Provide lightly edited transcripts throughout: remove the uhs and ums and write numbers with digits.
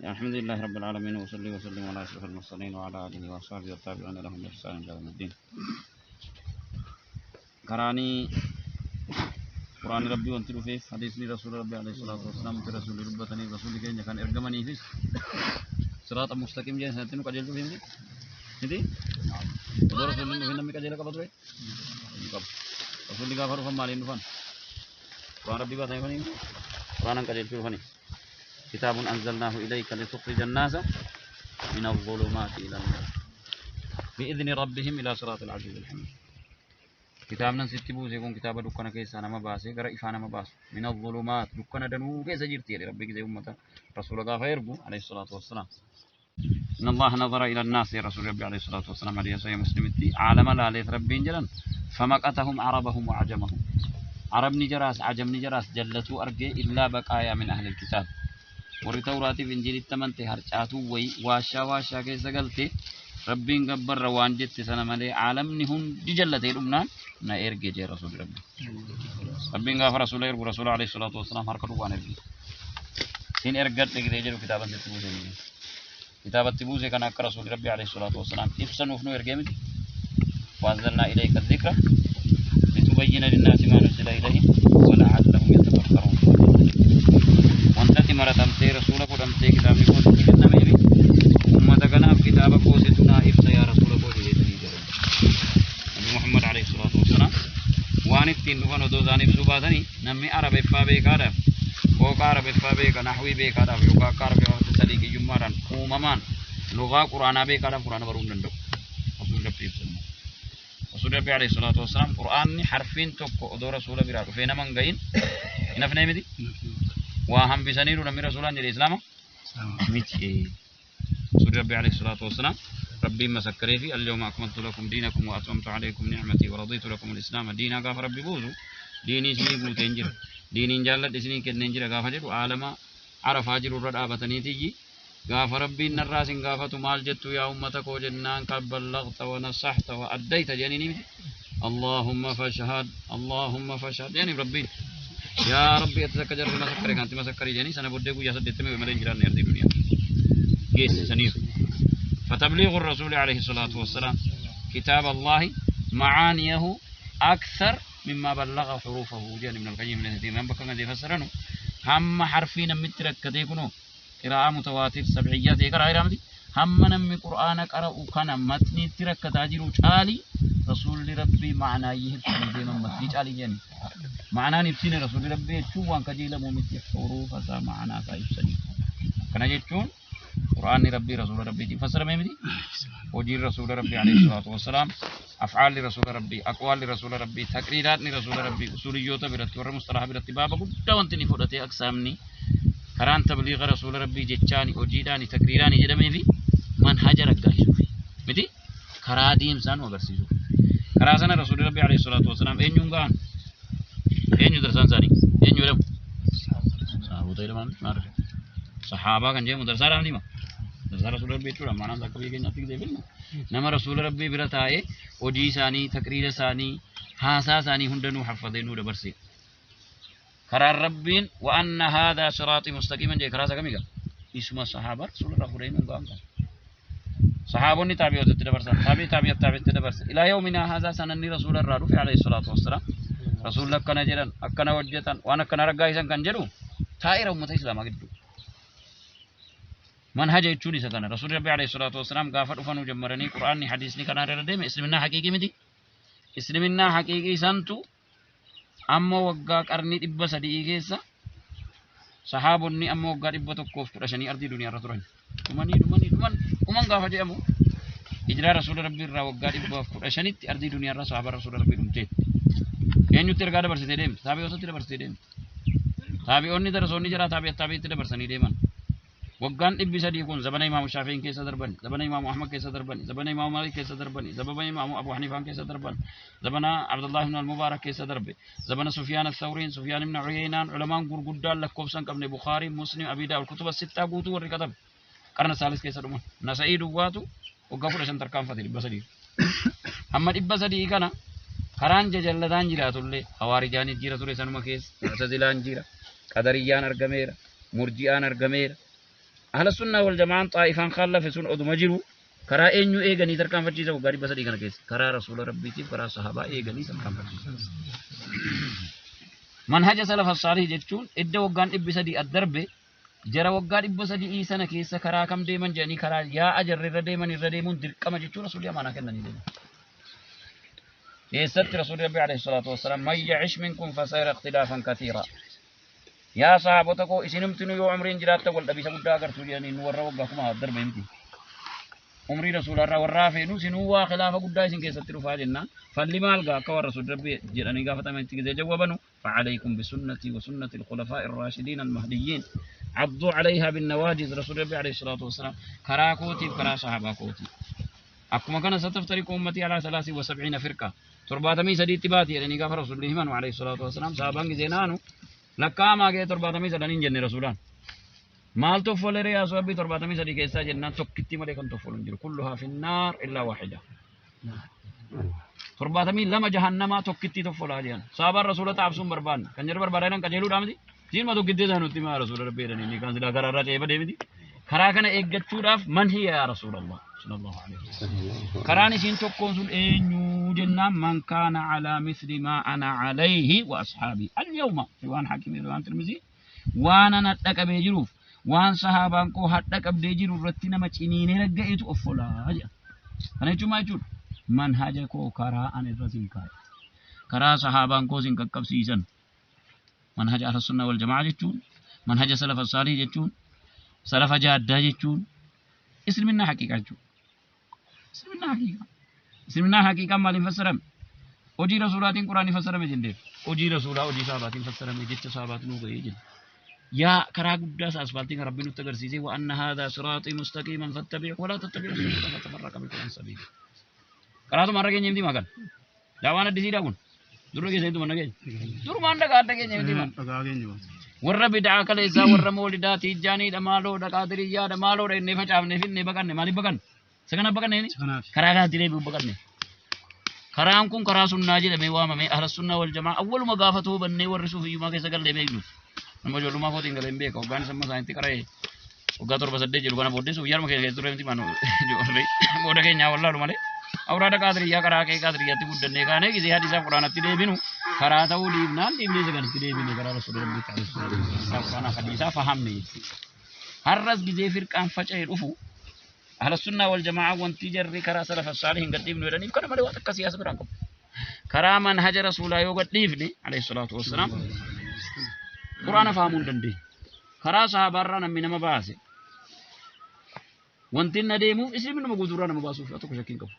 الحمد لله رب العالمين وصلي وسلم على أشرف المرسلين وعلى آله وصحبه والتابعين لهم بإحسان إلى يوم الدين. كراني قرآن ربي وانت رفيف حديثني رسول ربي عليه الصلاة والسلام رسول ربتني رسول كين كان إرجمني فيس صراط مستقيم جاي سنتين قجل فيهم دي دي رسول الله نبي قجل كبتوي رسول الله غفر فمالين فن قرآن ربي باتني فني قرآن قجل فني كتاب أنزلناه إليك لتخرج الناس من الظلمات إلى النور بإذن ربهم إلى صراط العزيز الحميد. كتابنا ستبوس يكون كتاب دكنا كيسا نما باسي غرا إفانا ما باس من الظلمات دكنا دنو كيسا جرتي ربي كيسا أمتا رسول الله فيرجو عليه الصلاة والسلام. إن الله نظر إلى الناس يا رسول ربي عليه الصلاة والسلام عليه سيد مسلم عالم لا ليث ربين جلا فمقتهم عربهم وعجمهم عرب نجراس عجم نجراس جلتوا أرجي إلا بقايا من أهل الكتاب warri tawraatiif injiilitti amante harcaatuu wayi waashaa waashaa keessa galte rabbiin gabbarra waan jette sana malee caalamni hundi jallatee dhumnaan na erge jee rasuuli rabbi. Rabbiin gaafa rasuula ergu rasuula alayhi salaatu wassalaam harka duwwaan erge. Sin ergadhe gidee jedhu kitaaban sitti buuse jedhe. Kitaabatti buuse kana akka rasuuli rabbi alayhi salaatu wassalaam ibsanuuf nu ergee miti. وأنزلنا إليك الذكر لتبين للناس ما نزل إليهم ولعلهم يتفكرون. Wantati maratamtee rasuula godhamtee kitaabni koo sitti kennameefi uummata kanaaf kitaaba koo situ naa ibsa yaa rasuula koo jedhanii jedhan. Nabi Muhammad alayhi salaatu wassalaam waan ittiin dhufan otoo isaan ibsuu baatanii namni arabeffaa beekaadhaaf qooqa arabeffaa beeka nahwii beekaadhaaf yookaan akka arabeffaatti sadiiqiyyummaadhaan uumamaan lugaa quraanaa beekaadhaaf quraana baruu hin danda'u. Rasuulli Rabbi ibsan. Rasuulli Rabbi alayhi salaatu wassalaam quraanni harfiin tokko odoo rasuula biraa dhufee nama hin gahin hin hafnee miti. Waa hambisaniiru namni rasuulaan jedhe islaama miti. Rasuulli Rabbi alayhi salaatu wassalaam rabbiin masakkaree fi alyawma akmaltu lakum diinakum wa atmamtu alaykum ni'matii wa raditu lakum al-islaama diinaa gaafa rabbi buusu diinii isinii guuteen jira diiniin jaalladhe isinii kenneen jira gaafa jedhu aalama arafaa jiru irra dhaabataniitiyyi gaafa rabbiin narraa isin gaafatu maal jettu yaa ummata koo jennaan qad ballagta wa nasaxta wa addayta jedhanii miti. Allahumma fashhad Allahumma fashhad jedhanii rabbiin yaa rabbi ati takka jarri masakkare kanti masakkare jedhanii sana booddee guyyaa 80 malee hin jiraanne ardii duniyaa geessisaniiru. فتبليغ الرسول عليه الصلاة والسلام كتاب الله معانيه أكثر مما بلغ حروفه. جاء ابن القيم من الهدي من بكر الذي فسرنه هم حرفين متركتي كنو قراءة متواتر سبعيات قراءة رامدي هم نم قرآن قرأ كان متني تركت أجر تعالي رسول ربي معناه يهبسني من متني تعالي يعني معناه نفسين رسول ربي شو وان كجيل ممت حروف ذا معناه فيفسني كان يجون قرآن ربي رسول ربي فسر ما يمدي وجير رسول ربي عليه الصلاة والسلام أفعال رسول ربي أقوال رسول ربي تقريرات رسول ربي أصوليات برتي ور مصطلح برتي بابا قد وانتني فرتي أقسامني كران تبليغ رسول ربي جتشاني وجيداني تقريراني جدمي في منهج رجايسو في مدي كراديم سان وغرسيسو كراسنا رسول ربي عليه الصلاة والسلام إن يونغان إن يدرسان ساني إن يرم صحابة تيرمان ما صحابة كان جاي مدرسة رامني ما درسا رسول ربي jechuudha maanaan akka biyya keenyaatti gisee filmu nama rasuula rabbii bira taa'ee hojii isaanii taqriira isaanii haasaa isaanii hunda nuu haffazee nuu dabarse karaan rabbiin wa anna haadhaa siraaxii mustaqiiman jee karaa isa kamii gaa isuma sahaabaa rasuula irraa fuudhee nuun ga'an qaba sahaabonni taabi'ootatti dabarsan taabii taabi'at taabi'atti dabarse ilaa yawminaa haadhaa sananni rasuula irraa dhufe alayhi salaatu wassalaam rasuulli akkana jedhan akkana hojjetan waan akkana raggaa'isan kan jedhu taa'eera uummata islaamaa gidduu منهج يجوني سكنا رسول ربي عليه الصلاة والسلام قافر أفنو جمرني قرآني حديثني كان رد إسلامنا حقيقي مدي إسلامنا حقيقي سنتو أما وقا قرني إبا سدي كيسا صحابني أما وقا إبا تكوف عشان أرضي دنيا رترين ومني ومني ومن ومن قافر جأمو إجراء رسول ربي را وقا إبا عشان أرضي دنيا را صحابة رسول ربي دمتين يعني ترقى دبر سيدم تابع وسط دبر سيدم تابعوني درسوني جرا تابع تابع تدبر سني ديمان وقان إبي سدي يكون زبنا إمام الشافعي كيس دربن زبنا إمام أحمد كيس دربن زبنا إمام مالك كيس دربن زبنا إمام أبو حنيفة كيس دربن زبنا عبد الله بن المبارك كيس دربن زبنا سفيان الثوري سفيان بن عيينة علماء غرغدال لكوبسن قبل بخاري مسلم أبي داود الكتب الستة قوتو وركتب قرن الثالث كيس دربن نسائي دواتو وقفوا عشان تركان فتيل بسدي أما إبى سدي كنا كران جلدان جراتولي خوارجان جراتولي سنما كيس معتزلان جرا قدريان أرجمير مرجئان أرجمير Ahla sunnaa wal jamaan xaa'ifaan kaallafe sun oduma jiru karaa eenyu eeganii tarkaanfachiisa waggaa 300 kana keessa karaa rasuula rabbiitiif karaa sahabaa eeganii tarkaanfachiisa. Manhaja salafa saalih jechuun idda waggaan 300 ad darbe jara waggaa 300 sana keessa karaa kam deeman jedhanii karaa yaa'a jarri irra deeman irra deemuun dirqama jechuun rasuulli amaanaa kennanii deeman. Eessatti rasuulli rabbi alayhi salaatu wassalaam man ya'ish minkum fasayara ikhtilaafan kathiira. Yaa sahaabota koo isinumtinu yoo umriin jiraattan wal dhabiisa guddaa agartuu jedhanii nu warra waggaa kuma darbe miti. Umrii rasuulaarraa warra hafeenu sinuu waa khilaafa guddaa isin keessatti dhufaa jennaan. Falli maal gaa akka warra rasuulli rabbi jedhanii gaafatamanitti gisee jawwabanu فعليكم بسنتي وسنة الخلفاء الراشدين المهديين عضوا عليها بالنواجذ. رسول ربي عليه الصلاة والسلام كراكوتي كرا صحابة كوتي أكما كان ستفترق أمتي على 73 فرقة 73 باتي يعني غفر رسول الله عليه الصلاة والسلام صحابان زينانو لكاما جه 73 جن رسولان مال تفولري يا صحابي 73 كيسا جنان توكتي مالي كان تفولن جرو كلها في النار إلا واحدة 72 جهنم توكتي تفولا جان صحابة رسول تعبسون بربان كنجر بربان كجلو دامدي جين ما توكتي زانوتي ما رسول ربي رني كان سلا كرارا چيبا ديمدي karaa kana eeggachuudhaaf man hiya yaa rasuulallah sallallahu alaihi wasallam karaan isin tokkoon sun eenyu jennaan man kaana alaa misli maa ana alayhi wa ashaabii alyawma waan hakimi waan tirmizii waan ana dhaqabee jiruuf waan sahaabaan koo hadha qabdee jiru irratti nama ciniinee ragga'eetu of folaa jedha. Kana jechuun maal jechuudha? Manhaja koo karaa an irra sin kaa'e karaa sahaabaan koo sin qaqqabsiisan manhaja ahlussunnaa wal jamaa jechuun manhaja salafa saalih jechuun salafa jaaddaa jechuun isliminaa haqiiqaa jechuudha. Isliminaa haqiiqaa. Isliminaa haqiiqaa maaliin fassarame? Hojii rasuulaatiin quraanii fassarame jenneef. Hojii rasuulaa hojii sahabaatiin fassarame jecha sahabaatiin nuu ga'ee jenna. Yaa karaa guddaa isa asfaaltiin kan rabbiin nutti agarsiise wa anna haadhaa siraaxii mustaqiiman fattabi'u walaa tattabi'u subula fatafarraqa bikum an sabiili. Karaatuma har'a keenya himti makan. Daawaan addisiidhaa kun. Durra keessa himtu manna keenya. Durumaan dhagaa adda keenya himti man. Warra bid'aa kaleessaa warra moolidaa tiijjaaniidha maaloodha qaadiriyyaadha maaloodha innee facaafnee finnee baqanne maaliif baqanne? Isa kana baqanne karaa kanatti deebi'u baqanne. Karaan kun karaa sunnaa jedhamee waamamee ahla sunnaa wal jamaa awwaluma gaafa toobannee warri suufiyyummaa keessa gallee beeknu. Nama ijoollummaa kootiin galee hin beeka waggaan isa isaanitti qara'ee waggaa 7 8 jedhu kana booddee suufiyyaadhuma keessa keessa ture miti maanu ijoollee booda keenyaa wallaalu malee. Awraada qaadiriyyaa karaa kee qaadiriyyaatti guddannee kaanee gisee hadiisaaf quraanatti deebinu karaa ta'uu dhiibnaan dhiibnee isa kanatti deebine karaa rasuula rabbii ta'ala quraanaa hadiisaa fahamne jechuudha. Har'as gisee firqaan faca'ee dhufu ahla sunnaa wal jamaa wanti jarri karaa salafa saalih hin gadhiifnu jedhaniif kana malee waan akka siyaasa biraan qabu. Karaa manhaja rasuulaa yoo gadhiifne alayhi salaatu wassalaam quraana fahamuu hin dandeenye. Karaa sahabaarraa namni nama baase wanti inni adeemuuf islaaminuma guutuurraa nama baasuuf tokko shakkiin qabu.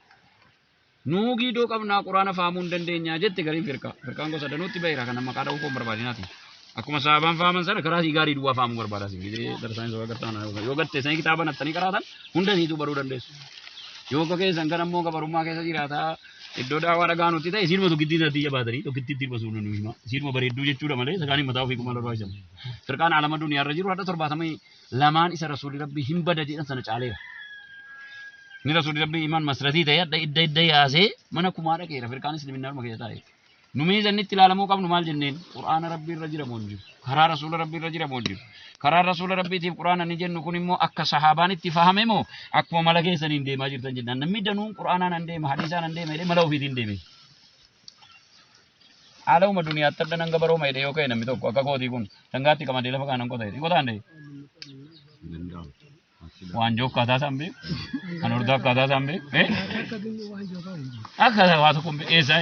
Nuu giidoo qabnaa quraana fahamuu hin dandeenyaa jette gariin firqaa. Firqaan gosa danuutti baheera kan maqaa dha'uu koon barbaadinaati. Akkuma sahabaan fahaman sana karaa sii gaarii duwwaa fahamuu barbaadaa siin gisee darsaan isa agartaan yoo gatte sanii kitaaba nattanii qaraatan hunda isiituu baruu dandeessu. Yoo akka keessan kan ammoo gabarummaa keessa jiraataa iddoo daawaa dhagaa nutti ta'e isiinuma tokkittii isaatti jabaatanii tokkittii ittiin basuu nu hima. Isiinuma bareedduu jechuudha malee sakaan mataa ofii kuma barbaachisan. Firqaan alama duniyaarra jiru hadha 72 isa rasuulli rabbii hin bada jedhan sana caaleera. Inni rasuulli rabbii imaan masratii ta'e hadha idda idda yaasee mana kumaa dhaqeera firqaan isliminnaa keessa taa'e. Nu miizanni itti ilaalamuu qabnu maal jenneen quraana rabbii irra jira moo hin jiru karaa rasuula rabbii irra jira moo hin jiru karaa rasuula rabbiitiif quraana ni jennu kun immoo akka sahaabaan itti fahame moo akkuma mala keessaniin deemaa jirtan jennaan namni danuun quraanaan an deema hadiisaan an deema jedhee mala ofiitiin deeme. Haaluma duniyaatti adda nan gabarooma jedhee yoo ka'e namni tokko akka kootii kun sangaatti qamadee lafa kanan qota jedhee qotaan ta'e. Waanjoo akkaataa isaan beeku kan hordaa akkaataa isaan beeku akka waa tokko hin beeku eessaa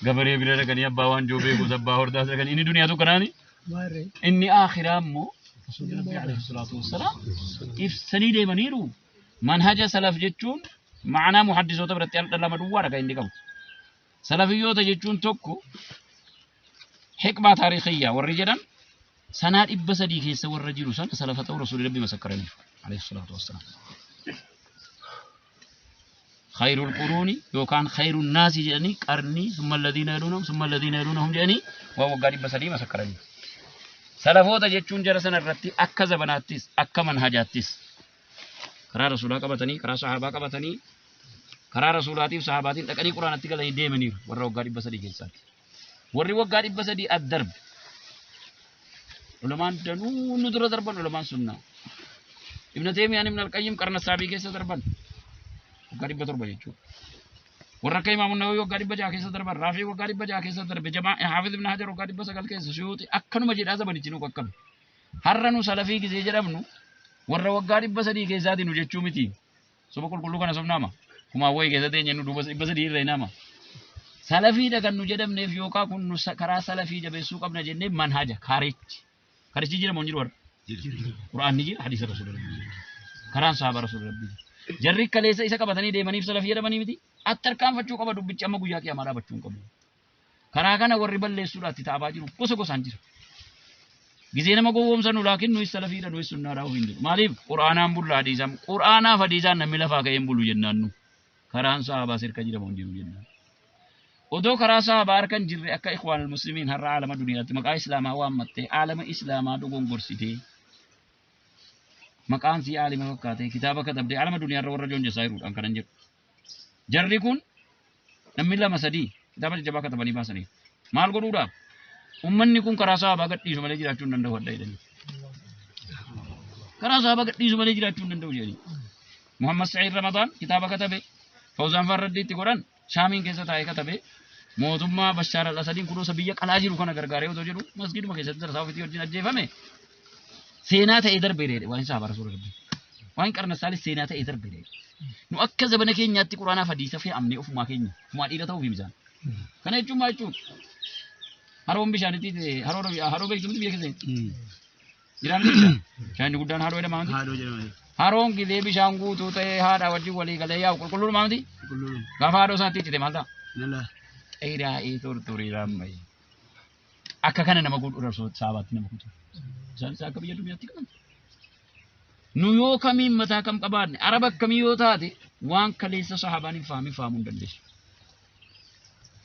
gabaree bira dhaqanii abbaa waanjoo beekus abbaa hordaas dhaqanii inni duniyaa tokko naani inni akhiraa immoo rasuulli rabbii alayhi salaatu wassalaam ibsanii deemaniiru. Manhaja salaf jechuun ma'anaa muhaddisoota biratti al lama duwwaadha kan inni qabu. Salafiyyoota jechuun tokko hikmaa taarikhiyyaa warri jedhan sanaa 300 keessa warra jiru sana salafa ta'uu rasuulli rabbii masakkaraniiru alayhi salaatu wassalaam. Khayrul quruuni yookaan khayrun naasi jedhanii qarnii summa alladhiina yaluunahum summa alladhiina yaluunahum jedhanii waan waggaa 300 masakkaraniiru. Salafoota jechuun jara sana irratti akka zabanaattis akka manhajaattis karaa rasuulaa qabatanii karaa sahaabaa qabatanii karaa rasuulaatiif sahaabaatiin dhaqanii quraanatti galanii deemaniiru warra waggaa 300 keessaatti. Warri waggaa 300 ad darbe ulamaan danuu nu dura darban ulamaan sunnaa. Ibn Taymiyaan Ibn Al-Qayyim qarna saabii keessa darban. Waggaa 700 jechuudha. Warra akka Imaam Nawawi waggaa 600 keessa darban, Raafii waggaa 600 keessa darbe, Jamaa Haafiz Ibn Hajar waggaa 900 keessa, Suyuuxi akkanuma jedhaa zabanichi nu qaqqabe. Har'a nu salafii gisee jedhamnu warra waggaa 300 keessaati nu jechuu miti. Soba qulqulluu kana sobnaama. Kumaa wayii keessa teenye nu duuba 300 irra hinaama. Salafiidha kan nu jedhamneef yookaan kun nu karaa salafii jabeessuu qabna jennee manhaja karichi. Karichi jira moo hin jiru warra? Qur'aanni jira, hadiisa Rasuula Rabbii jira. Karaan sahaaba Rasuula Rabbii jira. Jarri kaleessa isa qabatanii deemaniif salafii jedhamanii miti. Atti tarkaanfachuu qaba dubbichi amma guyyaa qiyaamaa dhaabachuu hin qabu. Karaa kana warri balleessuudhaaf itti taa'aa jiru gosa gosaan jira. Gizee nama gowwoomsanu laakiin nuyi salafiidha nuyi sunnaadha ofiin jedhu. Maaliif? Qur'aanaan bulla hadiisaan. Qur'aanaaf hadiisaan namni lafaa ka'ee hin bulu jennaan nu. Karaan sahaabaa sirka jira moo hin jiru jennaan. Odoo karaa sahaabaa harka hin jirre akka ikhwaanul muslimiin har'a aalama duniyaatti maqaa islaamaa waammattee aalama islaamaa dogongorsitee maqaan sii aalima fakkaatee kitaaba katabdee aalama duniyaarra warra joonjessaa jiruudhaan kanan jedhu. Jarri kun namni lama sadii kitaaba jajjabaa katabanii baasaniiru. Maal godhuudhaaf? Ummanni kun karaa sahaabaa gadhiisu malee jiraachuu hin danda'u hadha jedhanii. Karaa sahaabaa gadhiisu malee jiraachuu hin danda'u jedhanii. Muhammad Sa'iid Ramadaan kitaaba katabe Fawzaan Farraddi itti godhan Shaamiin keessa taa'ee katabe mootummaa Bashaar al-Asadiin kunoo isa biyya qalaa jiru kana gargaaree otoo jedhu masgiiduma keessatti darsaa ofiitii wajjin ajjeefame seenaa ta'ee darbee dheedhe waan sahaabaa rasuula rabbii. Waan qarna saalis seenaa ta'ee darbee dheedhe. Nu akka zabana keenyaatti quraanaaf hadiisa fe'amnee ofumaa keenya ofumaa dhiira ta'uuf misaan. Kana jechuun maal jechuudha? Haroon bishaanitti haroo haroo beektu miti biyya keessa. Jiraan beektaa? Bishaan guddaan haroo jedhama miti. Haadhoo jedhama. Haroon gizee bishaan guutuu ta'ee haadha wajjin walii galee yaa'u qulqulluudhumaa miti. Qulqulluun. Gaafa haadhoo isaatti ittite maal ta'a? Lala. Xiraa'ee tortorii raammaye. Akka kana nama godhu rasuulota saabaatti nama kutu. Isaan isaa akka biyya duniyaatti qaban. Nu yoo kamiin mataa kam qabaanne araba akkamii yoo taate waan kaleessa sahaabaan hin faamin faamuu hin dandeessu.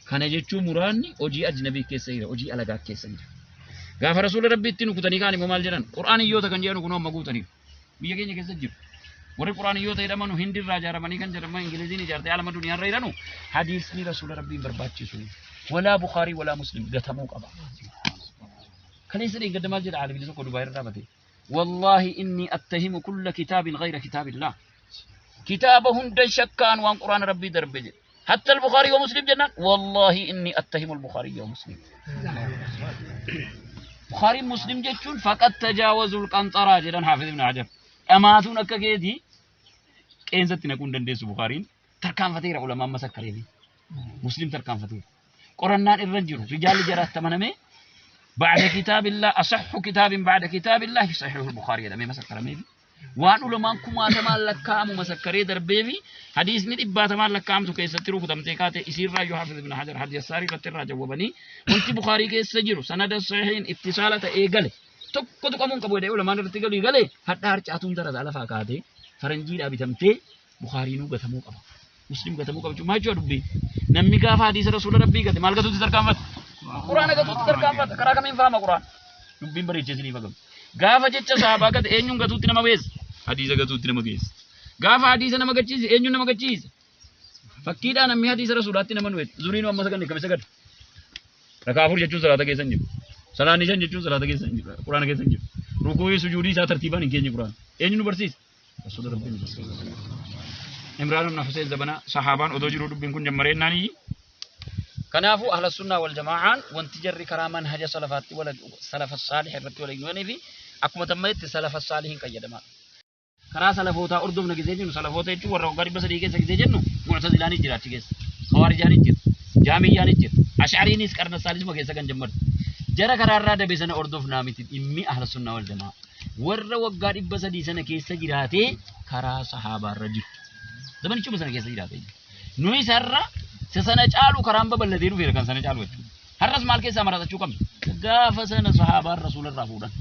Kana jechuun muraanni hojii ajnabii keessa jira, hojii alagaa keessa jira. Gaafa rasuula rabbiitti nu kutanii kaan immoo maal jedhan? Qur'aaniyyoota kan jedhan kunoo amma guutaniiru. Biyya keenya keessa jiru. Warri qur'aaniyyoota jedhamanu hindirraa ijaaramanii kan jedhaman Ingiliziin ijaartee alama duniyaarra jiranu hadiisni rasuula rabbiin barbaachisu. Walaa Bukaarii walaa Muslim gatamuu qaba. Kaleessa dheengadda maal jedha aalimni tokko Dubaay irra dhaabate. Wallaahi inni attahimu kulla kitaabin ghayra kitaabillah. Kitaaba hundan shakkaan waan qur'aana rabbii darbe jedhe. Hatta al-Bukhari wa Muslim jennaan wallahi inni attahimu al-Bukhari wa Muslim. Bukhari Muslim jechuun faqat tajaawazul qanxaraa jedhan Hafiz ibn Hajar. Dhamaatuun akka keetii qeensatti naquu hin dandeessu Bukhariin tarkaanfateera ulamaan masakkareefi. Muslim tarkaanfateera. Qorannaan irra hin jiru. Rijaalli jaraatti amanamee ba'da kitaabillah asahhu kitaabin ba'da kitaabillah sahihul Bukhari jedhamee masakkarameefi. Waan ulamaan kumaatamaan lakkaa'amu masakkaree darbeefi hadiisni dhibbaatamaan lakkaa'amtu keessatti rukutamtee kaate isiirraa iyyuu Hafiz ibn Hajar hadiisa saarii irratti irraa jawwabanii wanti Bukhaarii keessa jiru sanada sahihin ittisaala ta'ee gale tokko tuqamuu hin qabu jedhee ulamaan irratti galii gale hadhaa harcaatuun darasaa lafaa kaatee faranjiidhaa bitamtee Bukhaariinuu gatamuu qaba. Muslim gatamuu qaba jechuun maal jechuudha dubbii? Namni gaafa hadiisa rasuula rabbii gate maal gatuutti tarkaanfata? Quraana gatuutti tarkaanfata. Karaa kamiin fahama quraana? Dubbiin bareechee isiniif hagamu. Gaafa jecha sahabaa gate eenyuun gatuutti nama geessa? Hadiisa gatuutti nama geessa. Gaafa hadiisa nama gachiise eenyuun nama gachiise? Fakkiidhaan namni hadiisa rasuulaatti nama nuyi zuriin amma saganne kamisa gad. Rakaa afur jechuun salaata keessa hin jiru. Salaanni shan jechuun salaata keessa hin jiru. Quraana keessa hin jiru. Rukuu'ii sujuudii isaa tartiibaan hin keenye quraana. Eenyu nu barsiisa? Rasuula Rabbiin nu barsiisa. Imraan ibn Hussein zabana sahaabaan odoo jiruu dubbiin kun jammaree iyyi. Kanaafuu ahla sunnaa wal jamaa'aan wanti jarri karaa manhaja salafaatti wala salafa saalih irratti wal eeganii fi akkuma tammaetti salafa saalihin qayyadamaa. Karaa salafootaa hordofna gisee jennu salafoota jechuun warra waggaa 300 keessa gisee jennu mu'tazilaanis jira achi keessa. Khawaarijaanis jira. Jaamiyyaanis jira. Ash'ariinis qarna saalisuma keessa kan jammatu. Jara karaarraa dabe sana hordofnaa miti dhimmi ahla sunnaa wal jamaa. Warra waggaa 300 sana keessa jiraatee karaa sahaabaarra jiru. Zamanichuma sana keessa jiraatee jiru. Nuyi sarra isa sana caalu karaan babal'atee dhufeera kan sana caalu jechuudha. Har'as maal keessaa maratachuu qabna? Gaafa sana sahaabaan rasuularraa fuudhan.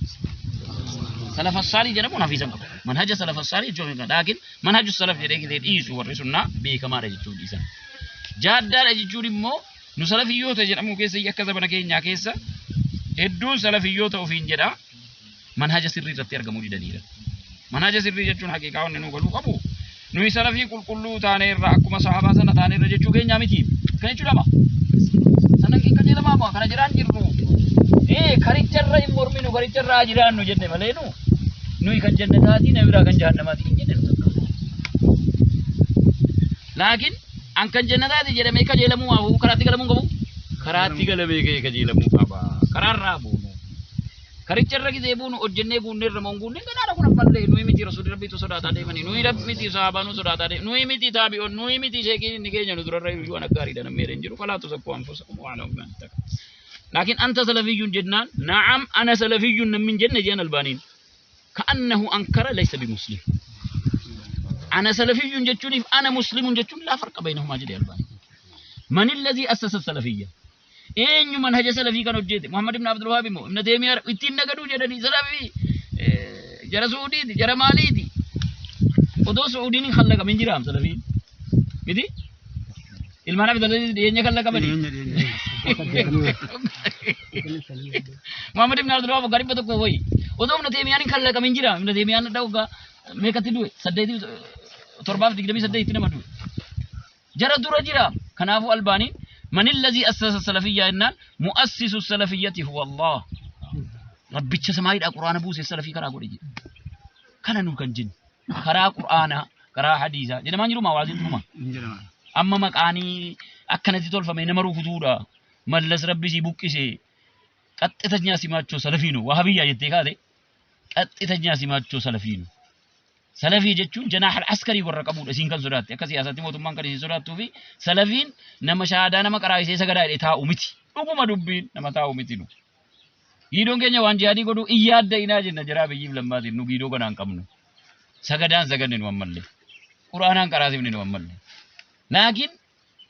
Salafa saalii jedhamuun hafiisa qabu. Manhaja salafa saalii jechuun hin laakiin manhaju salaf jedhee gisee dhiisu warri sunnaa beekamaadha jechuun dhiisan. Jaaddaadha jechuun immoo nu salafiyyoota jedhamuu keessa akka zabana keenyaa keessa hedduun salafiyyoota ofiin jedha manhaja sirrii irratti argamuu didaniira. Manhaja sirrii jechuun haqiiqaa wanni nu galuu qabu nuyi salafii qulqulluu taane irra akkuma sahabaa sana taane irra jechuu keenyaa miti. Kana jechuudha ma? Sana hin qajeelamaa moo kana jiraan jirru? Ee karicharra hin morminu karicharra haa jiraannu jenne malee nu. Nuyi kan jannataati nama biraa kan jahannamaati hin jenne nu takka. Laakiin an kan jannataati jedhamee kajeelamuu maafu karaatti galamuu hin qabu. Karaatti galamee ka'ee kajeelamuu qaba. Karaarraa buunu. Karicha irra gisee buunu hojjennee guunnee irra moo hin guunnee ganaadha kun ammallee nuyi miti rasuulli rabbiitu sodaataa deemanii nuyi rabbi miti sahabaanuu sodaataa deemanii nuyi miti taabi'oon nuyi miti sheekiin inni keenya nu durarra iyyuu waan gaariidha namni jedheen jiru falaa tuzakkuu anfusakum wa a'lamu biman ittaqa. Laakiin anta salafiyyuun jennaan na'am ana salafiyyuun namni hin jenne jedhan albaaniin ka'annahu ankara laysa bimuslim. Ana salafiyyuun jechuuniif ana muslimuun jechuun laa farqa baynahumaa jedhe albaaniin. Man alladhii assasa salafiyya. Eenyu manhaja salafii kan hojjete? Muhammad ibn Abdul Wahhab immoo Ibn Taymiyyah ittiin nagaduu jedhanii salafii jara Suudiiti jara maaliiti? Odoo Suudiin hin kallaqamin jiraam salafiin. Miti? Ilmaan Abdul Aziz dhiyeenya kallaqamanii. Dhiyeenya dhiyeenya. Muhammad ibn Abdul Wahhab waggaa 100 wayi. Odoo Ibn Taymiyyaan hin kallaqamin jira. Ibn Taymiyyaan dhadhaa waggaa meeqatti du'e? Saddeetii torbaaf digdamii saddeetitti nama du'e. Jara dura jira. Kanaafuu Albaaniin man illazii assasa salafiyyaa jennaan mu'assisu salafiyyati huwa Allah. Rabbicha samaayidhaa Qur'aana buuse salafii karaa godhe jedhe. Kana nu kan jennu karaa Qur'aanaa karaa hadiisaa jedhamaan jiru maa waaziin tunuma. Hin jedhama. Amma maqaanii akkanatti tolfame nama rukutuudha. Mallas rabbi sii buqqise qaxxitanya simaachoo salafiinu wahabiyyaa jettee kaate qaxxitanya simaachoo salafiinu. Salafii jechuun janaaha al-askarii warra qabuudha isiin kan sodaatte akka siyaasaatti mootummaan kan isiin sodaattuu fi salafiin nama shahaadaa nama qaraayisee sagadaa jedhee taa'u miti. Dhuguma dubbiin nama taa'u miti nu. Giidoon keenya waan jihaadii godhuu in yaadda inaa jenna jaraa biyyiif lammaatiin nu giidoo kanaan qabnu. Sagadaan saganne nu ammallee. Qur'aanaan qaraasifne nu ammallee. Laakiin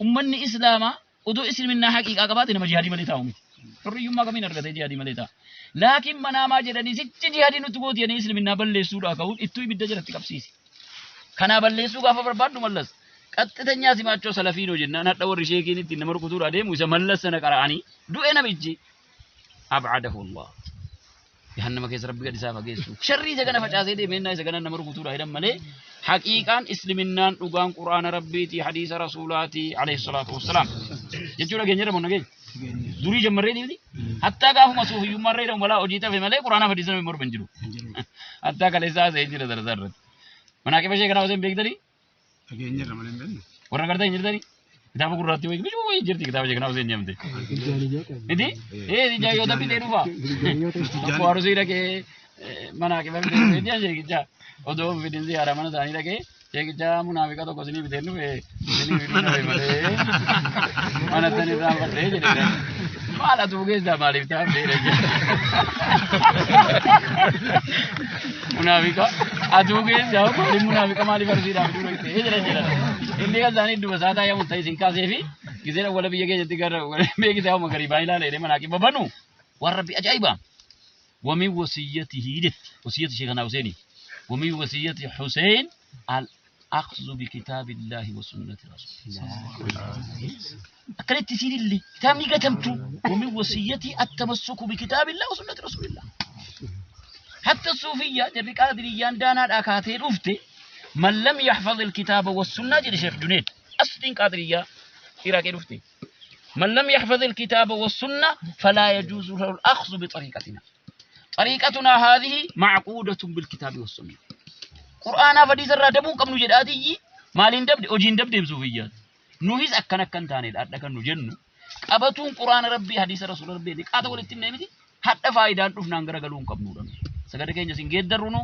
ummanni islaamaa Utuu isliminnaa haqiiqaa qabaate nama jihaadii malee taa'u miti. Hurriyyummaa kamiin argatee jihaadii malee taa'a. Laakiin manaamaa jedhanii sichi jihaadii nutti gooti jedhanii isliminnaa balleessuudhaa ka'uun ittuu ibidda jalatti qabsiise. Kanaa balleessuu gaafa barbaaddu mallas. Qaxxitanyaa simaachoo salafiinoo jennaan hadha warri sheekiin ittiin nama rukutuudhaa deemu isa mallas sana qara'anii du'e namichi. Ab'adahu Allah. Jahannama keessa rabbi gad isaa fageessu. Sharrii isa kana facaasee deemee isa kana nama rukutuudha jedhan malee haqiiqaan isliminnaan dhugaan quraana rabbiiti hadiisa rasuulaati alayhi salaatu wassalaam. Jechuu dhageenya jedhamu nageenya. Durii jammarree miti. Hattaa gaafuma suufiyyummaa irra jedhamu balaa hojii tafe malee quraanaaf hadiisa namni morma hin jiru. Hattaa kaleessaa haasa'ee jira darasaa irratti. Manaaqiba ishee kanaa osoo hin beektanii Dhageenya irra malee hin beeknu. Warra gartaa hin jirtanii? Kitaaba gurraattii wayii bishuu wayii jirti kitaaba jegnaa Hussein jedhamte. Miti? Ee ijaayyoota bitee dhufa. Tokko arusii dhaqee mana hakiima bitee dhufee ji'a sheekicha odoo fidin ziyaaraa mana isaanii dhaqee sheekicha munaafiqa tokko isinii bitee dhufe isinii fiduu dhabe malee mana san irraa fadhee jedhe. Maal atuu keessaa maaliif taa'amtee jedhe. Munaafiqa atuu keessaa maaliif munaafiqa maaliif arsiidhaaf fiduu dhaqxee jedhan jedhan. Inni kan isaanii idduma isaa taa'ee amuntaa isin kaasee fi gisee wala biyya keessatti gara beekisaa uma garii baay'ee ilaala jedhee manaa qibba banu waan rabbi ajaa'iba. Wamin wasiyyatihi jetti wasiyyati sheekanaa Huseeni. Wamin wasiyyati Huseen al akhzu bi kitaabillaahi wa sunnati rasuulillah. Akkanatti isiin illee kitaabni gatamtu wamin wasiyyati attamassuku bi kitaabillah wa sunnati rasuulillah. Hatta suufiyyaa jarri qaadiriyyaan daanaadhaa kaatee dhufte man lam yaxfaz ilkitaaba wassunnaa jedhe Sheekh Juneed asliin qaadiriyyaa Iraaqii dhufte. Man lam yaxfaz ilkitaaba wassunnaa falaa yajuuzu lahu al-akhzu bixariiqatina. Xariiqatunaa haadhihi macquudatun bilkitaabi wassunnaa. Qur'aanaaf hadiisa irraa dabuu hin qabnu jedhaatiyyi maaliin dabde hojiin dabdeem suufiyyaati. Nuhis akkan akka hin taanedha hadha kan nu jennu qabatuun quraana rabbii hadiisa rasuula rabbii qaata walitti himnee miti hadha faayidaan dhufnaan garagaluu hin qabnuudha. Sagada keenya isin geeddarru nu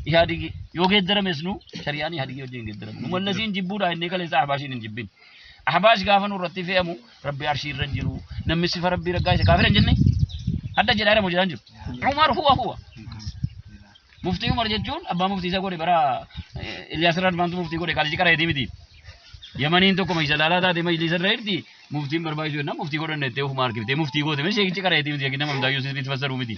ihaadigi yoo geeddarames nu shari'aan ihaadigi wajjin hin geeddaramu. Nu mallasiin jibbuudha innee kaleessa ahbaashiin hin jibbin. Ahbaash gaafa nu irratti fe'amu rabbi arshii irra hin jiru namni sifa rabbii raggaa isa kaafira hin jenne hadda jedhaa jedhamu jedhaan jiru. Umar huwa huwa. Muftii Umar jechuun abbaa muftii isa godhe bara Ilyaas irraa dhufaantu muftii godhe qaaliji qara heetii miti. Yamaniin tokko majlisa taate majlisa irra jirti muftiin barbaachisu jennaan muftii godhanne jettee ofuma harkiftee muftii goote malee sheekichi qara heetii miti nama hundaa Yuusuf itti fassaruu miti.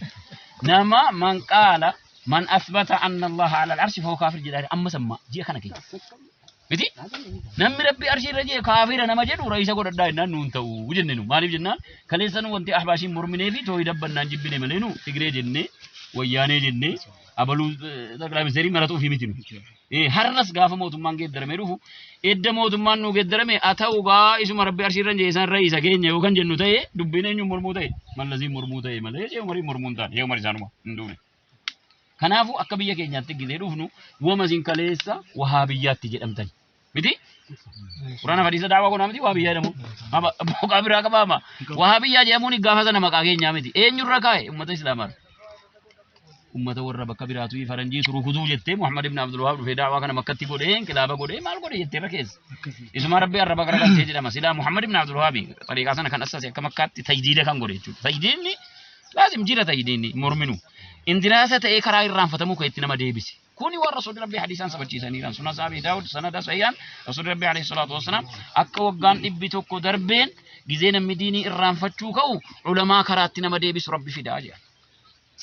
Nama man qaala man asbata anna Allaha ala al-arshi fahuwa kaafir jedhaa amma samma ji'a kana keessa. Miti? Namni rabbi arshii irra jee kaafira nama jedhu raisa godhadhaa jennaan nuun ta'u jenne nu. Maaliif jennaan kaleessa nu wanti ahbaashiin morminee fi tooyi dabbannaan jibbine malee nu Tigree jennee wayyaanee jennee abaluu xaqilaa ministeerii maratuu fi miti nu. Har'as gaafa mootummaan geeddaramee dhufu edda mootummaan nu geeddarame haa ta'u gaa isuma rabbi arshii irra jee isaan raisa keenya yoo kan jennu ta'e dubbiin eenyuun mormuu ta'e mallasiin mormuu ta'e malee shee umariin mormuu hin taane shee umar isaanuma hin duune. Kanaafuu akka biyya keenyaatti gizee dhufnu wama isin kaleessa wahaabiyyaatti jedhamtan. Miti? Quraana hadiisa daawaa godhaa miti wahaabiyyaa jedhamu. Maqaa biraa qabaama. Wahaabiyyaa jedhamuun gaafa sana maqaa keenyaa miti. Eenyurra kaa'e uummata Islaamaa. Uummata warra bakka biraatu faranjii rukutuu jettee Muhammad ibn Abdul Wahab dhufee daawaa kana makkatti godhee inqilaaba godhee maal godhe jettee irra keessa. Isuma Rabbi arraba garagalchee jedhama. Silaa Muhammad ibn Abdul Wahab xariiqaa sana kan assase akka makkaatti tajdiida kan godhe jechuudha. Tajdiidni laazim jira tajdiidni morminu. Indiraasa ta'ee karaa irraanfatamuu kan itti nama deebise. Kuni waan Rasuulli Rabbii hadiisaan sabachiisaniiran. Sunan Abi Daawud sanada sahihan Rasuulli Rabbii alayhi salaatu wassalaam akka waggaan 100 darbeen gizee namni diinii irraanfachuu ka'u ulamaa karaatti nama deebisu Rabbi fidaa jedha.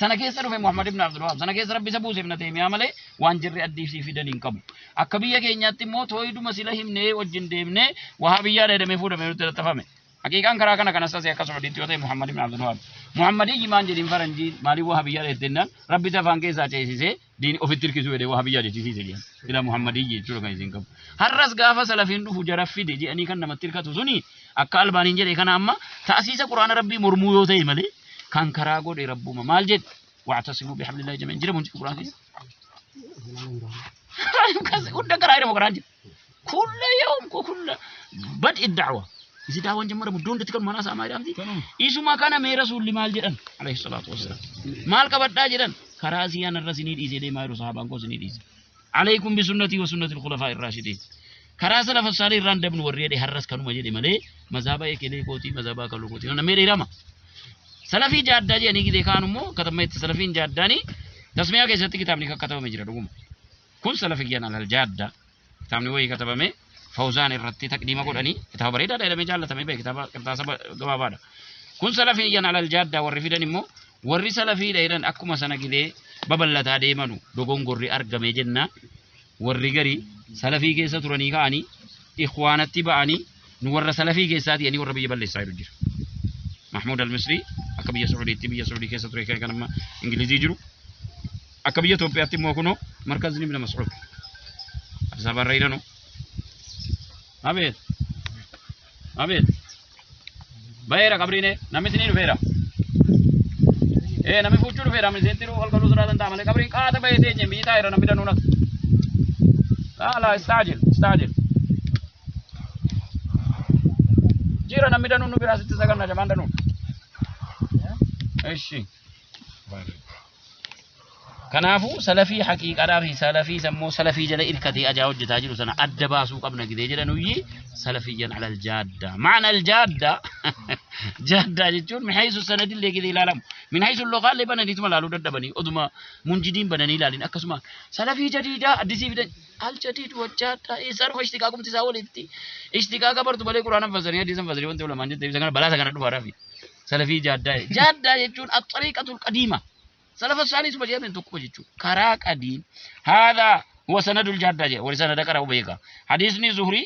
Sana keessa dhufe Muhammad ibn Abdul Wahab. Sana keessa Rabbi isa buuseef na teemiyaa malee waan jirri addiisii fidan hin qabu. Akka biyya keenyaatti immoo tooyiduma sila himnee wajjin deemnee wahabiyyaa jedhamee fuudhamee nutti laxxafame. Haqiiqaan karaa kana kanas tasee akka Suudiitti yoo ta'e Muhammad ibn Abdul Wahab. Muhammadiyyi maan jedhin faranjiin maaliif wahabiyyaa jennaan Rabbi isa afaan keessaa ceesisee diini ofitti hirkisuu jedhee wahabiyyaa jechisiise jedhan. Sila Muhammadiyyi jechuudha kan isin qabu. Har'as gaafa salafiin dhufu jara fide jedhanii kan namatti hirkatu suni akka Albaaniin jedhe kana amma ta'asiisa Quraana Rabbii mormuu yoo ta'e malee kan karaa godhe Rabbuma maal jedhe wa'tasimu bihablillahi jamii'an jira mun Quraan keessa. Hunda karaa jedhamu karaan jira. Kulla yawm kulla bad'i da'wa. Isi daawwan jammaramu iddoo hundatti kan manaa saamaa jedhamti. Isuma kana mee rasuulli maal jedhan alayhi salaatu wassalaam. Maal qabadhaa jedhan karaa siyaan irra sinii dhiisee deemaa jiru sahaabaan koo sinii dhiise. Alaykum bisunnatii wa sunnatil khulafaa irraashidiin. Karaa salafa saalih irraan dabnu warri jedhe har'as kanuma jedhe malee mazaaba ekelee kootii mazaaba kaluu kootii namni dheerama. Salafii jaaddaa jedhanii gidee kaan immoo katamma itti salafiin jaaddaanii tasmiyaa keessatti kitaabni kakkatabame jira dhuguma. Kun salafiyyaan alal jaaddaa kitaabni wayii katabame Fawzaan irratti taqdiima godhanii kitaaba bareedaadha jedhamee jaallatamee bahe kitaaba qirxaasa gabaabaadha. Kun salafiyyaan alal jaaddaa warri fidan immoo warri salafiidha jedhan akkuma sana gidee babal'ataa deemanu dogongorri argame jenna warri garii salafii keessa turanii ka'anii ikhwaanatti ba'anii nu warra salafii keessaati jedhanii warra biyya balleessaa jiru jira. Mahmuud al-Misri akka biyya Suudiitti biyya Suudii keessa ture kan amma Ingilizii jiru akka biyya Itoophiyaatti immoo kunoo markazni Ibn Mas'ud Addis Ababa irra jiranu. Abeet abeet baheera qabriine namni isinii dhufeera. Namni fuuchuu dhufeera namni isinitti ol galuu sodaatan ta'a malee qabriin qaata bahee teenye biyyi taa'eera namni danuun as. Laa laa istaajil istaajil. Jira namni danuun nu biraa sitti saganna jamaan danuun. Ishi. Kanaafuu salafii haqiiqaadhaa fi salafii sammoo salafii jala irkatee ajaa hojjetaa jiru sana adda baasuu qabna gidee jedhan uyyi salafiyyan alal jaaddaa. Ma'ana al jaaddaa jaaddaa jechuun min haysu sanadillee gidee ilaalamu. Min haysu lughaallee bananiituma ilaaluu dadhabanii oduma munjidiin bananii ilaalin akkasuma salafii jadiidaa addisii fidan al jadiid wa jaaddaa eessaa dhufa ishtiqaaqumti isaa walitti ishtiqaaqa bartu malee quraana fasanii hadiisa fasanii wanti ulamaan jette ibsa kana balaa isa kana dhufaadhaafi. Salafii jaaddaa jaaddaa jechuun at-tariiqatul qadiima. Salafa saalih suma jedhamen tokko jechuudha. Karaa qadiim. Haadha huwa sanadul jaaddaa jedha. Warri sanada qara'u beeka. Hadiisni Zuhrii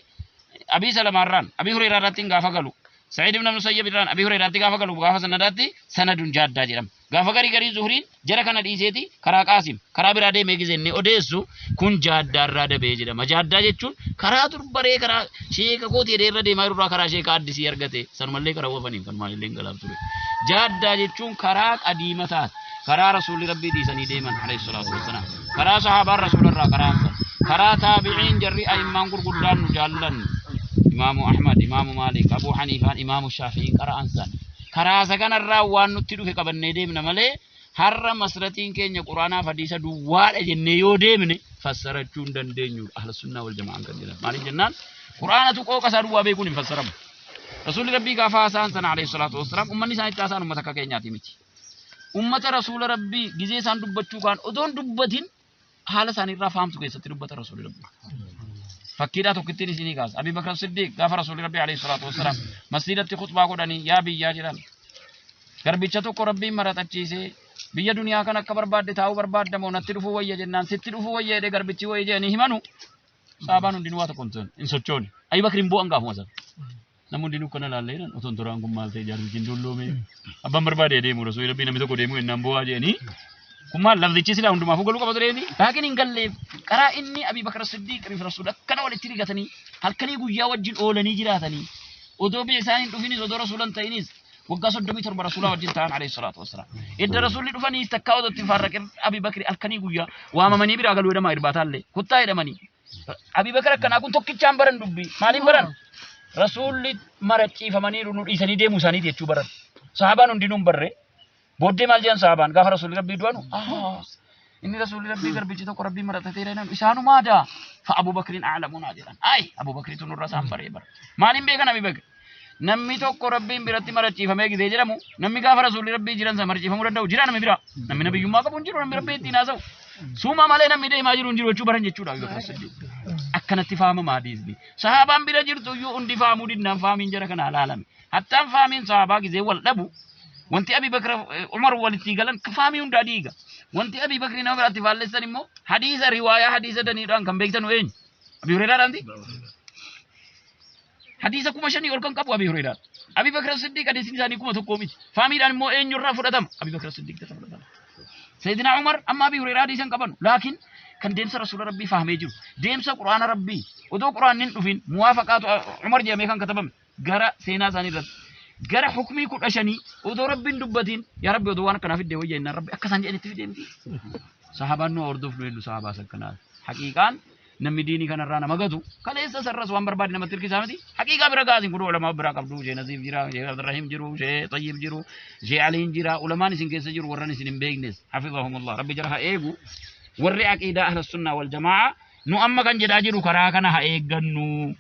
Abii Salamaarraan Abii Hureyraarratti gaafa galu Sa'iid ibn Musayyab irraan Abii Hureyraatti gaafa galu gaafa sanadaatti sanadun jaaddaa jedhama. Gaafa garii garii Zuhriin jara kana dhiiseeti karaa Qaasim karaa biraa deemee gizee inni odeessu kun jaaddaarraa dabee jedhama. Jaaddaa jechuun karaa dur baree karaa sheeka kooti jedhee irra deemaa jirurraa karaa sheeka addisii argate sanumallee karaa wafaniin kan maalillee hin galaaf ture. Jaaddaa jechuun karaa qadiima taate karaa rasuulli rabbii dhiisanii deeman alayhi salaatu wassalaam karaa sahaabaan rasuularraa karaan san karaa taabiciin jarri a'immaan gurguddaan nu jaallannu imaamu Ahmad imaamu Maalik Abuu Haniifaan imaamu Shaafi'iin qara'an san karaa isa kanarraa waan nutti dhufe qabannee deemna malee har'a masratiin keenya quraanaaf hadiisa duwwaadha jennee yoo deemne fassarachuu hin dandeenyu ahla sunnaa wal jama'aan kan jedhan maaliif jennaan quraanatu qooqa isaa duwwaa beekuun hin fassaramu. Rasuulli Rabbii gaafa haasa'an sana alayhi salaatu wassalaam ummanni isaan itti haasa'an ummata akka keenyaati miti. Ummata rasuula Rabbii gizee isaan dubbachuu kaan odoon dubbatin haala isaanii irraa fahamtu keessatti dubbata rasuulli Rabbii. Fakkiidhaa tokkittiin isinii kaasa. Abii Bakr Siddiq gaafa rasuulli Rabbii alayhi salaatu wassalaam masjiidatti khutbaa godhanii yaa biyyaa jedhan. Garbicha tokko Rabbiin maraxachiisee biyya duniyaa kan akka barbaadde taa'uu barbaadda moo natti dhufuu wayya jennaan sitti dhufuu wayya jedhee garbichi wayya jedhanii himanu saabaan hundinuu waa tokko hin sochoone. Abii Bakr hin bu'an gaafuma sana. Namni hundinuu kana laallee jedhan otoo toraan kun maal ta'e jaarsichi hin dulloome. Abbaan barbaade deemu rasuulli Rabbii namni tokko deemu jennaan bu'aa jedhanii. Kun maal lafzichi silaa hundumaafuu galuu qaba tureeti. Laakiin hin galleef karaa inni Abii Bakr Siddiq fi Rasuul akkana walitti rigatanii halkanii guyyaa wajjin oolanii jiraatanii odoo biyya isaanii hin dhufinis odoo rasuula hin ta'inis Waggaa 37 rasuulaa wajjin ta'an alayhi salaatu wassalaam. Edda rasuulli dhufanii takkaa otoo ittiin farraqin Abi Bakri halkanii guyyaa waamamanii biraa galuu jedhama irbaataallee kottaa jedhamanii. Abi Bakr akkanaa kun tokkichaan baran dubbii. Maaliin baran? Rasuulli maraciifamanii nu dhiisanii deemuu isaaniiti jechuu baran. Sahaabaan hundinuu hin barre. Booddee maal jedhan sahaabaan gaafa rasuulli rabbii du'anu? Inni rasuulli rabbii garbichi tokko rabbii maratatee jedhan isaanumaa daa. Fa Abu Bakriin a'lamunaa jedhan. Ay Abu Bakriitu nurra isaan baree bara. Maaliin beekan Abi Bakr? Namni tokko rabbiin biratti marachiifamee gisee jedhamu namni gaafa rasuulli rabbii jiran sana marachiifamuu danda'u jira namni biraa. Namni nabiyyummaa qabu hin jiru namni rabbii ittiin haasa'u. Suuma malee namni deemaa jiru hin jiru jechuu baran jechuudha Abu Bakr Siddiq. Akkanatti faamama hadiisni. Sahaabaan bira jirtu iyyuu hundi faamuu dinnaan faamiin jara kana alaalame. Hattaan faamiin sahaabaa gisee wal dhabu wanti Abi Bakr Umar walitti galan faamii hundaa diiga. Wanti Abi Bakri nama biraatti faallessan immoo hadiisa riwaayaa hadiisa daniidhaan kan beektanu eenyu? Abi Hureyraadhaanti? Hadiisa 5000 ol kan qabu Abi Hureyraa. Abi Bakr Siddiq hadiisni isaanii 1000 miti. Faamiidhaan immoo eenyurraa fudhatama? Abi Bakr Siddiq irraa fudhatama. Sayyidina Umar amma Abi Hureyraa hadiisa hin qabanu. Laakiin kan deemsa Rasuula Rabbii fahamee jiru. Deemsa Quraana Rabbii. Odoo Quraanni hin dhufin muwaafaqaatu Umar jedhamee kan katabame gara seenaa isaanii irratti. Gara hukmii 15 odoo Rabbiin dubbatiin yaa Rabbi odoo waan akkanaa fiddee wayya jennaan Rabbi akka isaan jedhanitti fidee miti. Sahaabaan nu hordofnu hedduu sahaabaa sakkanaa. Haqiiqaan namni diinii kanarraa nama gatu kaleessa sarras waan barbaade namatti hirkisaa miti. Haqiiqaa bira gaasin kun ulamaa biraa qabdu. Shee Nasiif jira, Shee Abdurrahim jiru, Shee Tayyib jiru, Shee Aliin jira. Ulamaan isin keessa jiru warran isin hin beeknes. Hafizahumullah. Rabbi jara haa eegu. Warri aqiidaa ahla sunnaa wal jamaa nu amma kan jedhaa jiru karaa kana haa eeggannu.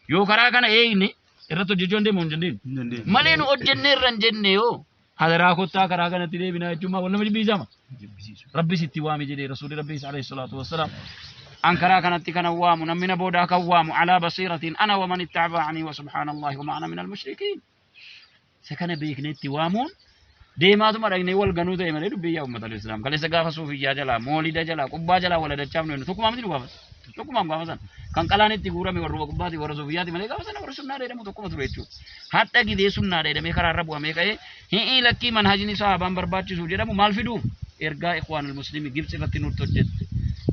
Yoo karaa kana eegne irratti hojjechuu hin deemu hin dandeenyu. Malee nu hojjennee irra hin jenne yoo hadaraa kottaa karaa kanatti deebinaa jechuun maal nama jibbisiisama. Rabbi sitti waami jedhee rasuulli Rabbi alayhi salaatu wassalaam. An karaa kanatti kana waamu namni na boodaa kan waamu alaa basiiratiin ana wa man ittaba'anii wa subhaanallahi wa ma ana minal mushrikiin. Isa kana beekneetti waamuun deemaatuma dhaqnee wal ganuu ta'e malee dubbii yaa uummata Islaam. Kaleessa gaafa suufiyyaa jalaa, moolida jalaa, qubbaa jalaa wal adachaaf nu tokkumaa miti nu gaafata. Tokkumaam gaafa sana. Kan qalaan itti guurame warruma qubbaati warra suufiyyaati malee gaafa sana warra sunnaa jedhamu tokkuma ture jechuudha. Hadha gidee sunnaa jedhamee karaarra bu'amee ka'ee hi'ii lakkii manhajni sahaabaan barbaachisu jedhamu maal fiduuf? Ergaa Ikhwaanul Muslimii Gibxi irratti nutti hojjette,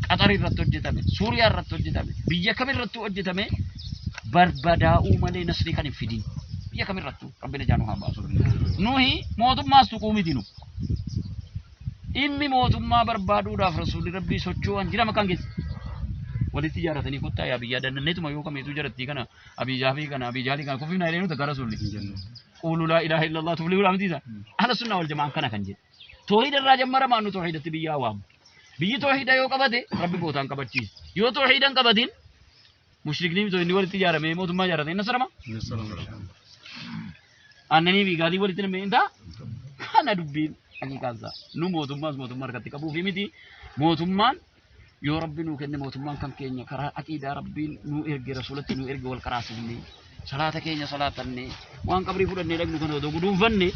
Qaxar irratti hojjetame, Suuriyaa irratti hojjetame, biyya kam irratti hojjetame barbadaa'uu malee nasrii kan hin fidin. Biyya kam irrattuu Rabbi najaa nu haa baasu. Nuhi mootummaas tuquu miti nu. Dhimmi mootummaa barbaaduudhaaf rasuulli Rabbii socho'an jira makkaan keessa. Walitti ijaarratanii kottaa yaa biyyaa dandanneetuma yoo kamiituu jarattii kana Abii Jaafii kana Abii Jaalii kana kufiifnaa jedhee nuti akka rasuulli. Quulu laa ilaaha illallah tuflihuu amtiisa. Ahla sunnaa wal jamaan kana kan jedhe. Toohida irraa jammaramaa nu toohidatti biyyaa waamu. Biyyi toohida yoo qabate Rabbi bootaan qabachiisa. Yoo toohida hin qabatin mushrikni inni walitti ijaaramee mootummaa ijaarrate hin nasarama. Aannanii fi gaalii walitti namee hin ta'a. Kana dubbiin haqiiqaansaa. Nu mootummaas mootummaa harkatti qabuufi miti. Mootummaan yoo Rabbi nuu kenne mootummaan kan keenya karaa aqiidaa Rabbiin nuu erge rasuulatti nuu erge wal karaasifne salaata keenya salaatanne waan qabrii fudhannee dhaqnu kana odoo guduunfanne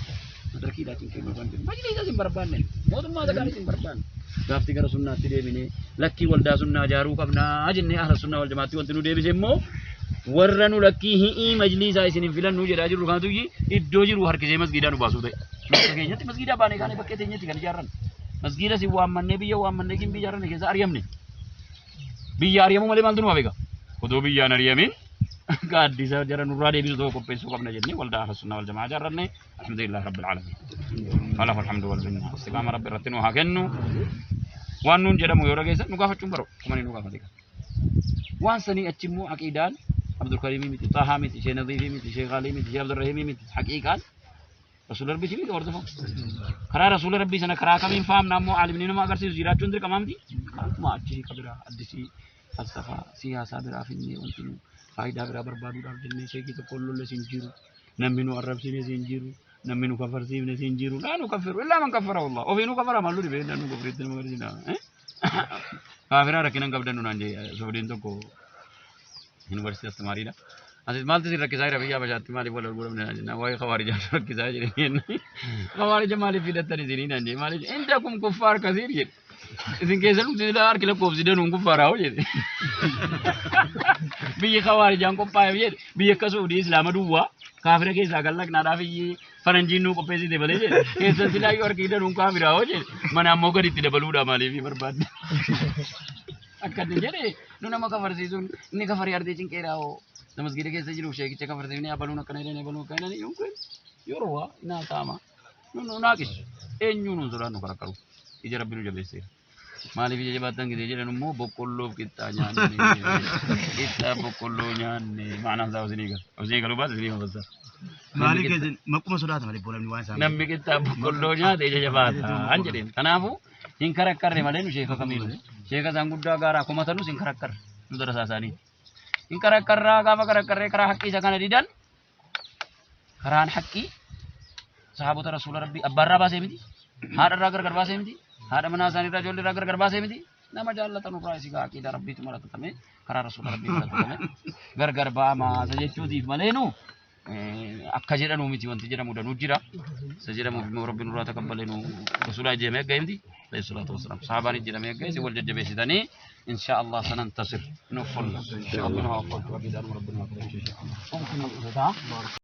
madrakiidhaatiin keenya kan jiru. Majliisas hin barbaanne mootummaa sagaalis hin barbaanne. Gaafti gara sunnaatti deebinee lakkii waldaa sunnaa ijaaruu qabnaa jennee ahla sunnaa wal jamaatti wanti nu deebise immoo warra nu lakkii hi'ii majliisaa isin hin filannuu jedhaa jirru kanatu iddoo jiru harkisee masgiidaa nu baasuu ta'e. Bakka keenyatti masgiidaa baanee kaanee bakkee teenyetti kan ijaarran. Masgiida si waammannee biyya waammannee gimbii ijaarranne keessa ari'amne. Biyya ari'amuu malee maaltu nu hafe egaa? Odoo biyyaan ari'amin gaaddisa jara nurraa deebisu tokko qopheessuu qabna jennee waldaa ahla sunnaa wal jamaa ijaarranne. Alhamdulillah rabbil alamin. Falahu alhamdu wal minna. Istiqaama rabbi irratti nu haa kennu. Waan nuun jedhamu yoo dhageessan nu gaafachuun baroo. Kumani nu gaafate. Waan sanii achi immoo aqiidaan Abdulkarimii miti, Xahaa miti, Shee Nadiifii miti, Shee Khaalii miti, Shee Abdurrahiimii miti. Haqiiqaan Rasuula Rabbii miti hordofamu. Karaa Rasuula Rabbii sana karaa kamiin faamna ammoo aalimni nama agarsiisu jiraachuun dirqamaa miti. Kanuma achi ka biraa addisii falsafaa siyaasaa biraa finnee wanti nu faayidaa biraa barbaaduudhaaf jennee sheekii tokkoon lolles hin jiru. Namni nu arrabsines hin jiru. Namni nu kafarsiifnes hin jiru. Laa nu kaffiru illaa man kaffara wallah. Ofii nu kafara maallu dhibee nu kufriitti nama agarsiisa. Kaafiraa rakkina hin qabdannu naan jee suudiin tokko yuunivarsiitii astamaariidha. Asis maaltu isin rakkisaa jira biyya Habashaatti maaliif wal arguu dhabne naan jennaan waa'ee khawaarijaa nu rakkisaa jedhe jennaan. Khawaarija maaliif fidattan isinii naan jee maaliif indakum kuffaar kasiir jedhe. Isin keessa dhumti silaa harki lakkoofsi danuun kuffaaraa hoo jedhe. Biyyi khawaarijaan qophaa'eef jedhe biyya akka Suudii Islaama duwwaa kaafira keessaa kan laqnaadhaaf iyyi faranjiin nuu qopheessite malee jedhe. Keessan silaa yoo harki danuun kaafiraa hoo jedhe. Mana ammoo gadi itti dabaluudha maaliif barbaadde. Akka inni jedhe nu nama kafarsiisuun inni kafarii ardii cinqeeraa hoo. Masgiida keessa jiru sheekicha kafarsiifnee abaluun akkana jedhanii abaluun akkana jedhanii yookiin Yeroo inaa taama. Nu nu naaqisu. Eenyuu nuun sodaannu karakkaru. Ija Rabbi nu jabeesseera. Maaliif ija jabaattan gisee jedhan immoo boqqolloof qixxaa nyaanne. Qixxaa boqqolloo nyaanne. Maanaan isaa isinii gala. Isinii galuu baate isinii mafassa. Maaliif keessan maquma sodaata malee boolamni waan isaa. Namni qixxaa boqqolloo nyaate ija jabaata an jedheen. Kanaafuu hin karakkarre malee nu sheeka kamiinu. Sheeka isaan guddaa gaaraa komatanus hin karakkarre. Nu darasaa isaanii. Hin karakkarraa gaafa karakkarree karaa haqqii isa kana didan karaan haqqii sahaabota rasuula rabbii abbaarraa baasee miti haadharraa gargar baasee miti haadha manaa isaaniirraa ijoolleerraa gargar baasee miti nama jaallatan irraa isii aqiidaa rabbiitu maratatame karaa rasuula rabbii maratatame gargar ba'amaa isa jechuutiif malee nu akka jedhanuu miti wanti jedhamu danuu jira isa jedhamuuf immoo rabbi nurraa takabbalee nu rasuulaa jedhamee akka himti alayhi salaatu wassalaam sahaabaan jedhamee akka isin wal jajjabeessitanii insha Allah sanantasir nuuf folla rabbi nu haa follu rabbi daanuma rabbi nu haa follu.